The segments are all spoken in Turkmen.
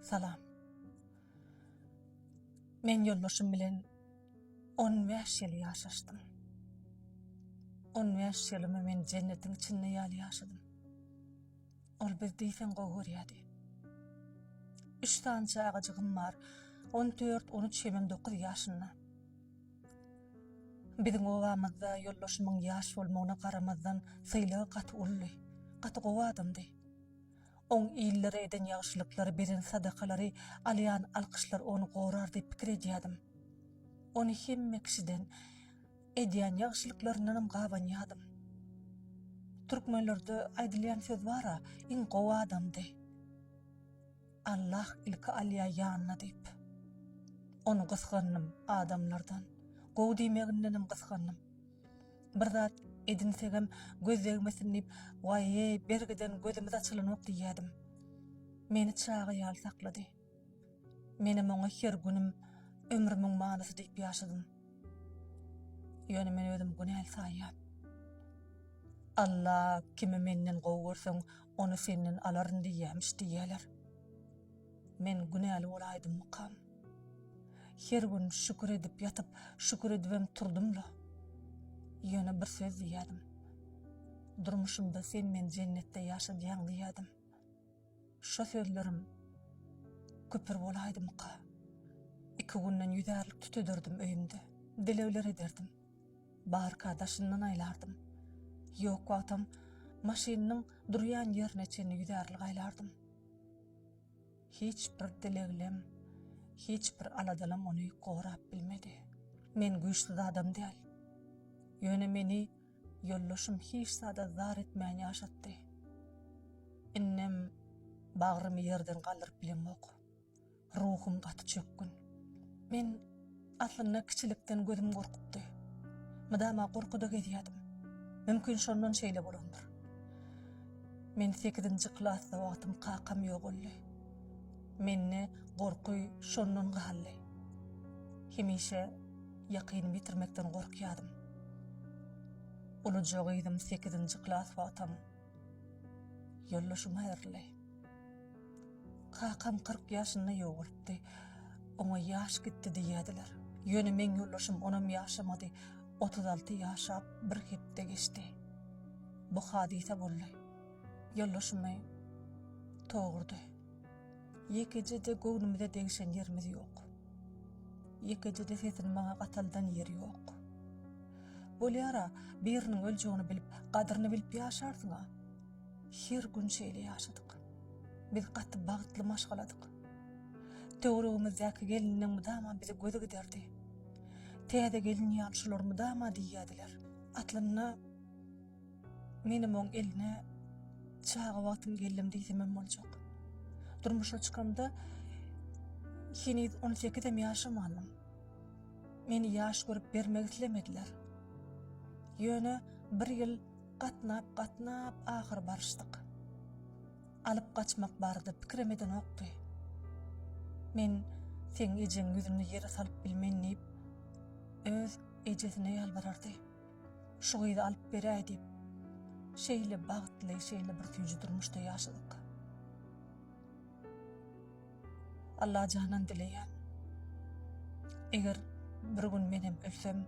Salam. Men ýoldaşym bilen 15 ýyl ýaşaşdym. 15 ýylymy men jennetiň içinde ýaly ýaşadym. Ol bizi diýseň gowy görýärdi. Üç sany çagajygym bar, 14, 13 hemem 9 ýaşynda. Biziň obamyzda ýoldaşymyň ýaş bolmagyna garamazdan sylagy gaty uludy. Gaty gowy adamdy. Oň illere eden ýagşylyklary, beren sadakalary, alýan alkyşlary ony gorar diýip pikir edýärdim. Ony hemme kişiden, edýän ýagşylyklaryndanam gabanýardym. Türkmenlerde aýdylýan söz bar-a, iň gowy adamdy. Allah ilki alýa ýanyna diýip. Ony gysgandym adamlardan. Gowy diýmegindenem gysgandym. Bir zat edinsegem göz degmesin diýip, waý-eý, bergiden gözümiz açylanok diýýädim. Meni çaga ýaly saklady. Menem oňa her günüm ömrümiň manysy diýip ýaşadym. Ýöne men özümi günäli saýýan. Alla kimi menden gowy görseň, ony senden alaryn diýýämiş diýýäler. Men günäli bolaýdymmykam? Her gün şükür edip ýatyp, şükür edibem turdum-la. Ýöne bir söz diýýädim. Durmuşymda sen meni jennetde ýaşadýaň diýýädim. Şo sözlerim küpür bolaýdymyka? Iki günden ýüzärlik tütederdim öýümde. Dilegler ederdim. Barka daşyndan aýlardym. Ýok wagtam maşynynyň durýan ýerine çenli ýüzärlik aýlardym. Hiç bir dileglem, hiç bir aladalam ony gorap bilmedi. Men güýçsüz adam däl. Ýöne meni ýoldaşym hiç zada zar etmän ýaşatdy. Indem bagrymy ýerden galdyryp bilemok. Ruhum gaty çökgün. Men aslynda kiçilikden gözüm gorkupdy. Mydama gorkuda gezýärdim. Mümkin şondan şeýle bolandyr. Men sekizinji klasda wagtym kakam ýogaldy. Mende gorky şondan galdy. Hemişe ýakynymy ýitirmekden gorkýardym. Uluja gyzym sekizinji klas wagtam ýoldaşym aýryldy. Kakam 40 ýaşynda ýogalypdy. Oňa ýaş gitdi diýýärdiler. Ýöne meň ýoldaşym onam ýaşamady. 36 ýaşap bir hepde geçdi. Bu hadysa boldy. Ýoldaşymy tok urdy. Ýekeje-de göwnümize degişen ýerimiz ýok. Ýekeje-de sesini maňa gataldan ýeri ýok. Bolýar-a, biriniň öljegini bilip, gadyryny bilip ýaşarsyň-a. Her gün şeýle ýaşadyk. Biz gaty bagtly maşgaladyk. Töweregimizdäki gelinleň mydama bize gözi giderdi. Täze gelin ýaly şular mydama diýýärdiler. Aslynda menem oň eline çaga wagtym geldim diýsemem boljak. Durmuşa çykamda heniz on sekizem ýaşamandym. Meni ýaş görüp bermek islemediler. Ýöne bir ýyl Gatnap-gatnap ahyr baryşdyk. Alyp gaçmak barada pikirem edenokdy. Men seň ejeň ýüzüni ýere salyp bilmen diýip, öz ejesine ýalbarardy. Şu gyzy alyp beräý diýip. Şeýle bagtly, şeýle bir süýji durmuşda ýaşadyk. Allajandan dileýän. Eger bir gün menem ölsem,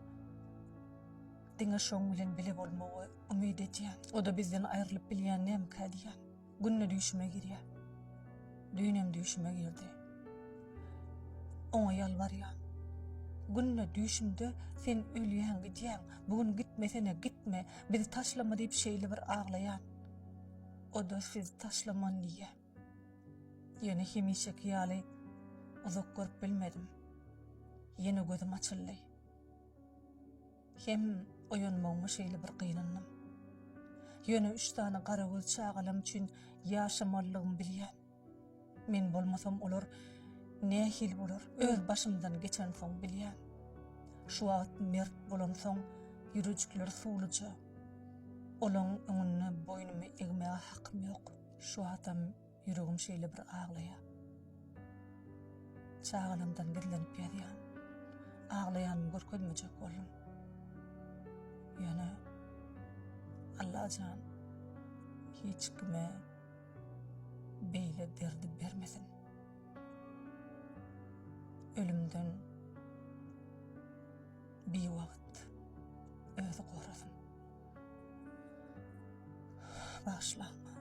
Diňe şoň bilen bile bolmagy umyt edýän. O-da bizden aýrylyp bilýän nämkä diýýän. Günde düýşüme girýär. Düýnem düýşüme girdi. Oňa ýalbarýan. Günde düýşümde sen ölýäň gidýäň, bu gün gitmesene gitme, bizi taşlama diýip şeýle bir aglaýan. O-da sizi taşlaman diýýär. Ýöne hemişeki ýaly uzak görüp bilmedim. Ýene gözüm açyldy. Hem oýanmagyma şeýle bir gynandym. Ýöne üç sany garagöz çagalam üçin ýaşamalydygymy bilýän. Men bolmasam olar nähili bolar, öz başymdan geçensoň bilýän. Şu wagt mert bolamsoň ýürejikleri suwluja. Olaň öňünde boýnumy egmäge hakym ýok. Şu wagtam Ýüregim şeýle bir aglaýar. Çagalamdan gizlenip ýazýan. Aglaýanymy görkezmejek boldum. Ýöne Allajan hiç kime beýle derdi bermesin. Ölümden biwagt özi gorasyn. Bagyşlaň.